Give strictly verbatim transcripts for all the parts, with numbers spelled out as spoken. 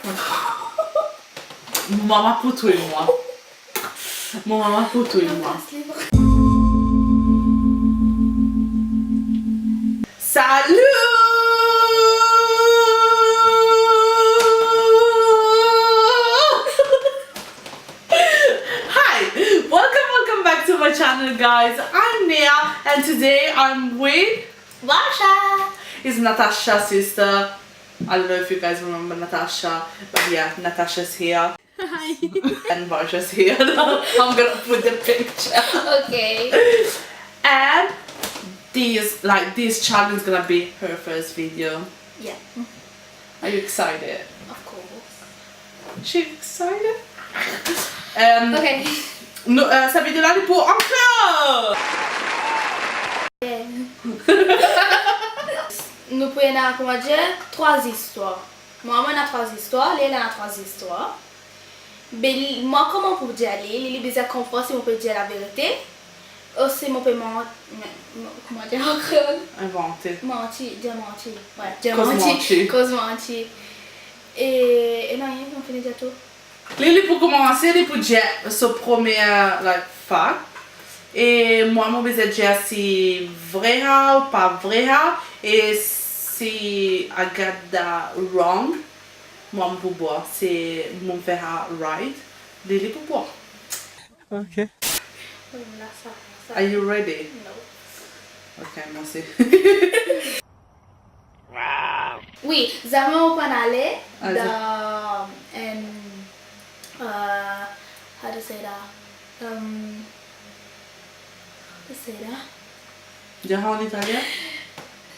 Mo mama pou touy mwa. Mo mama pou touy mwa. Salut! Hi! Welcome, welcome back to my channel, guys. I'm Nia, and today I'm with Varsha. Is Natasha's sister. I don't know if you guys remember Natasha, but yeah, Natasha's here. Hi. And Varsha's here. I'm gonna put the picture. Okay. And these, like, this challenge is gonna be her first video. Yeah. Are you excited? Of course. She excited? Um, okay. No, uh, sa video la li pou ankor. Nou pou ena, kouma dir, trwa zistwar. Mwa, mo ena trwa zistwar, li, li ena trwa zistwar. Be li, mwa, kouma pou dir li, li, li bizin konpran si mo pe dir laverite, ou si mo pe man-, me-, mo, kouma dir an kreol? Invante. Manti, dir manti. Wi, dir manti. Koz manti. Koz manti. E, e nanye, mo fini dir tou. Li, li pou koumanse, li pou dir so premie, like, fact. E mwa, mo bizin dir si vre sa ou pa vre sa. E si I get that wrong, mwa, mo pou bwar. Si mo fer sa right, li, li pou bwar. Ok. Wi, la, sa, sa. Are you ready? No. Ok, mersi. Wi, zame mo pa'nn ale dan, za- en, uh, how to say that? Um, how to say that? Dir an italien?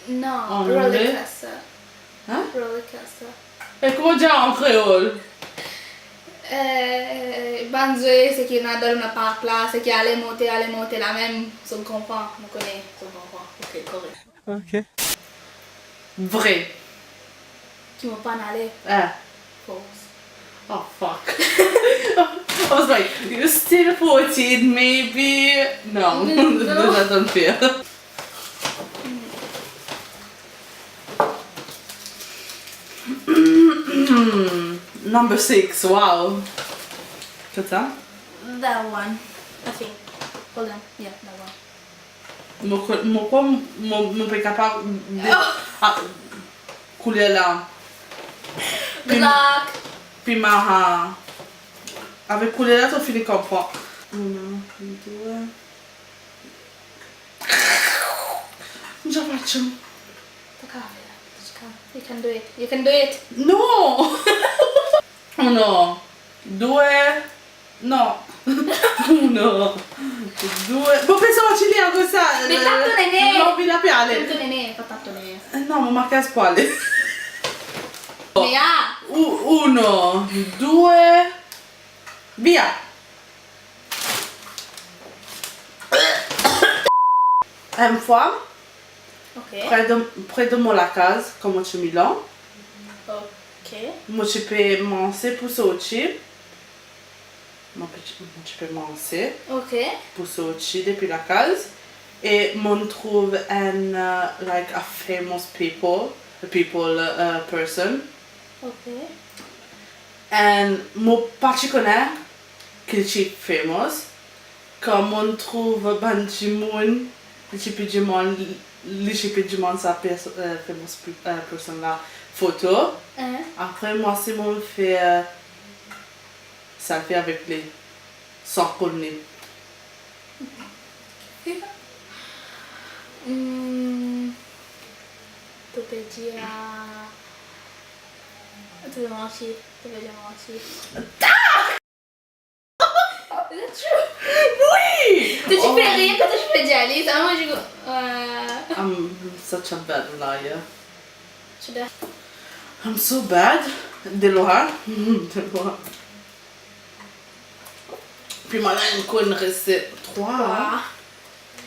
Non, an angle? Roller coaster. Hein? Roller coaster. E kouma dir an kreol? Eh, bann zwe, seki ena dan Luna Park la, seki ale monte, ale monte la mem, zot konpran, nou kone, zot konpran. Ok, korek. Ok. Vre. Ki mo pa'nn ale? Eh. False. Oh, fuck. I was like, "You're still fourteen, maybe." No, no, no. That's unfair. Number six, wow. Kot sa? That one, I think. Hold on. Yeah, that one. Mo kro-, mo krwar mo, mo pe kapav de-, oh, ah, kouler la. Good luck. Pi, pi mara. Avek kouler la, to fini konpran. Ena dwa. Mo pa ti... To kapav fer la. You can do it. You can do it. No! Oh non. Dwe. Non. Non. Dwe. Bon, pe sorti li akoz sa. Pe tap to nene. Non, pe tap ale. Tap to nene, pa tap to nene. Non, mo makiaz pou ale. Mea. Ou, ou non. Dwe. Bia. Enn fwa, ok, pre de, pre de mo lakaz, kan mo ti Milan, ok, mo ti pe manse pou sorti, mo pe, mo ti pe manse, ok, pou sorti depi lakaz, e mo'nn trouv enn, uh, like, a famous people, a people, uh, person. Ok. And mo pa ti kone ki li ti famous. Kan mo'nn trouv bann dimoun, li ti pe dimann, li ti pe dimann sa pers-, eh, famous pe-, eh, person la foto. Eh. Apre, mwa si mo'nn fer, eh, selfie avek li, san konn li. Hmm, to pe dir, to pe manti, to pe dir manti. Is it true? Wi! To ti fer rir kan to ti pe dir li, sa, mwa, je, euh, I'm such a bad liar. Tu dois. I'm so bad. Delwa. Delwa. Pi mwa la, enn kou, inn res trwa. Trwa.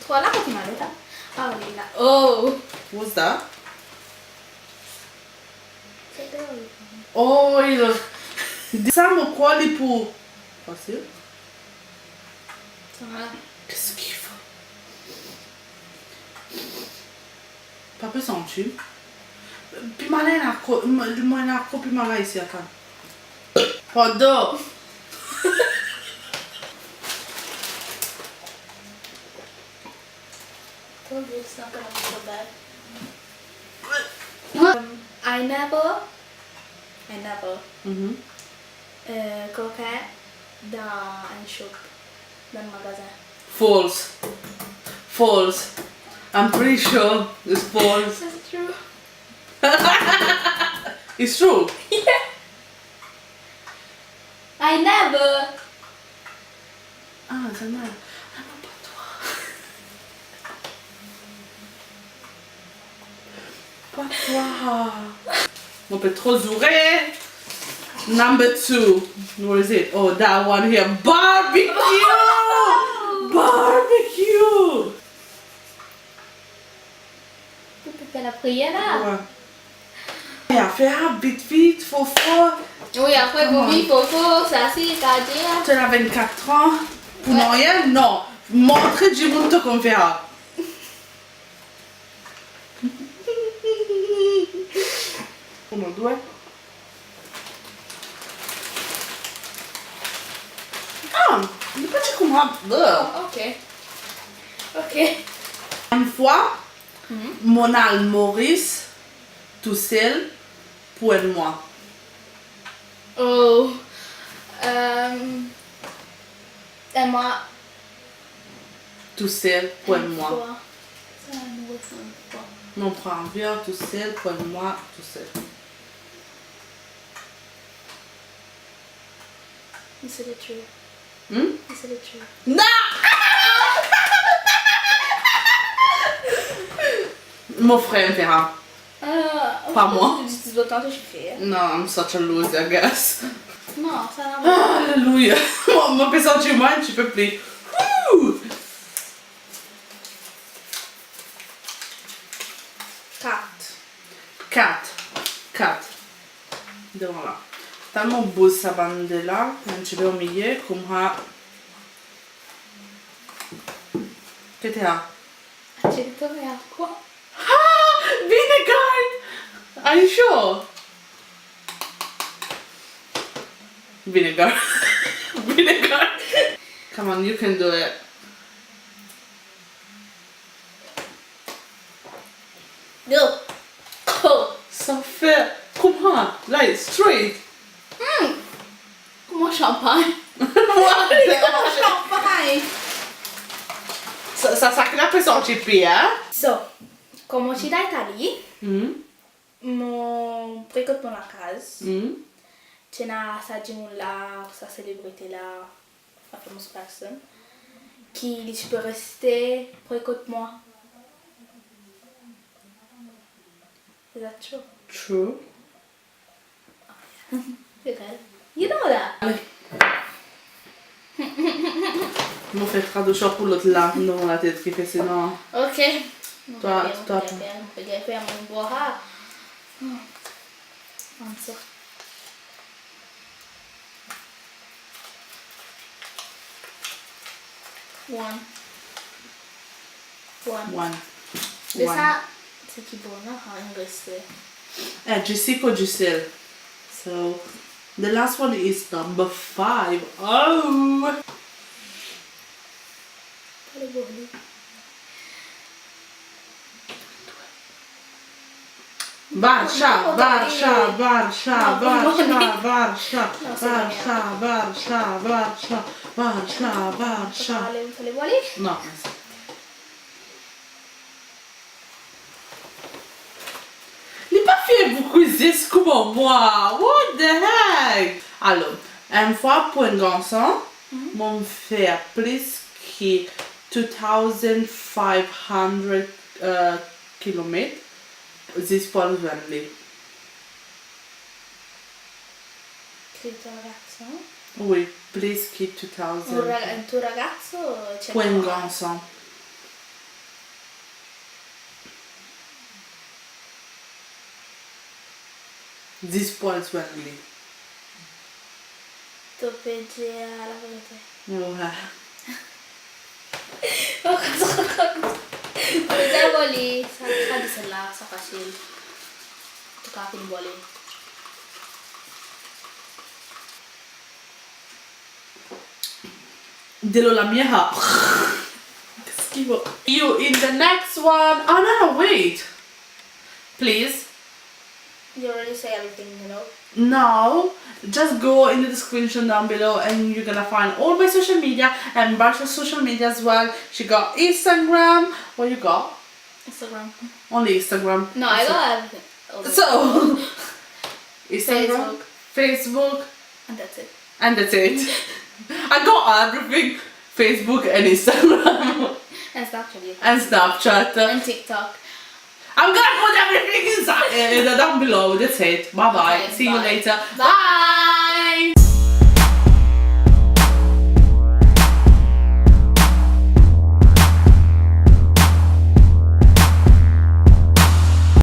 Trwa la, kot li ale, sa? Ah, li la. Oh! What's that? Sa drol. Oh, il a... Sa, mo krwar li pou fasil. Sa va. Qu'est-ce qu'il faut? Pa pe santi. Pi mala ena ko-, m-, mwa ena ko pi mala isi, atann. Pardon. Trop dur, c'est encore un peu trop bad. Um, I never, I never, Mhm. euh, coquette dans un shop, dans un magasin. False. False. I'm pretty sure it's false. That's true. It's true. Yeah. I never. Ah, Zana. Ah non, pas toi. Pas toi. Mo pe tro zoure. Number two. Where is it? Oh, that one here. Barbecue! Barbecue! Ou pe fer lapriyer la? Ouais. E afer, vit, vit, for, for. Oui, apre, come on. Pou mi, for, for, sa, si, sa, dir. Tu as vingt-quatre ans. Pou nanye, non. Montre dimoun to konn fer. Pou mo dwet. Ah, li pa ti koumsa. Oh, ok. Ok. Enn fwa, Mhm. Mo'nn al Moris tousel pou enn mwa. Oh. Euh, enn mwa. Tousel pou enn mwa. Enn fwa. Sa, nou resann enn fwa. Mo pran avyon tousel pou enn mwa tousel. Is it true? Hmm? Is it true? Non! Mo frer fer sa. Euh, pa mwa. Ou diz zot kan to ti fer. Non, I'm such a loser, guys. Non, sa la. Alelouya. Mo, mo pe santi mwa enn tipe pli. Woo! Kat. Kat. Kat. Devan la. Talman bouz sa bann de la, enn tipe omilie, kouma. Ki ti la? Achievement, quoi? Ah! Vinegar! Are you sure? Vinegar. Vinegar. Come on, you can do it. Go. Go. Sa fer. Kouma? Like, straight. Hmm. Kouma champagne. What the hell? Kouma champagne. Sa, sa, sa ki la pe santi pir, hein? So, kouma ti dan Itali, Hmm. mo pre kot mo lakaz. Hmm. Ti ena sa dimoun la, sa selebrite la, sa famous person, ki li ti pe reste pre kot mwa. Is that true? True. Egal. You know that. Ale. Mo fer tradiksion pou lot la, dan mo latet ki fer sinon. Ok. Twa, twa. Mo pe gagn fer, mo pe gagn fer, mo pe bwar. Hmm. Answer. One. One. One. De sa, se ki bon, non? An englais. Eh, Jessica Giselle. So, the last one is number five. Oh! Pale boli. Barça, Barça, Barça, Barça, Barça, Barça, Barça, Barça, Barça. Non, mesi. Li pa fer boukou zes kouma mwa. What the heck? Alor, enn fwa pou enn garson, Mhm. Mo'nn fer plis ki two thousand five hundred, euh, kilomet zis pou al zwenn li. Ki to ragazzo? Wi, plis ki two thousand. Un ra-, un tuo ragazzo, cioè, pou enn garson. Zis pou al zwenn li. To pe dir laverite. Wi. Mo pe dir boli, sa, sa dizel la, sa fasil. Antouka, finn boli. Delo lamie ha. Excuse me. You in the next one. Oh, no, no, wait. Please. You already say everything, you know. Now, just go in the description down below and you're gonna find all my social media and Barsha's social media as well. She got Instagram. What you got? Instagram. Only Instagram. No, I So- got everything. Oh, So, Instagram, Facebook, And that's it. And that's it. I got everything. Facebook and Instagram. And Snapchat. Yeah. And Snapchat. And TikTok. I'm gonna put everything inside, uh, down below. That's it. Bye bye. Okay, See you bye. Later. Bye.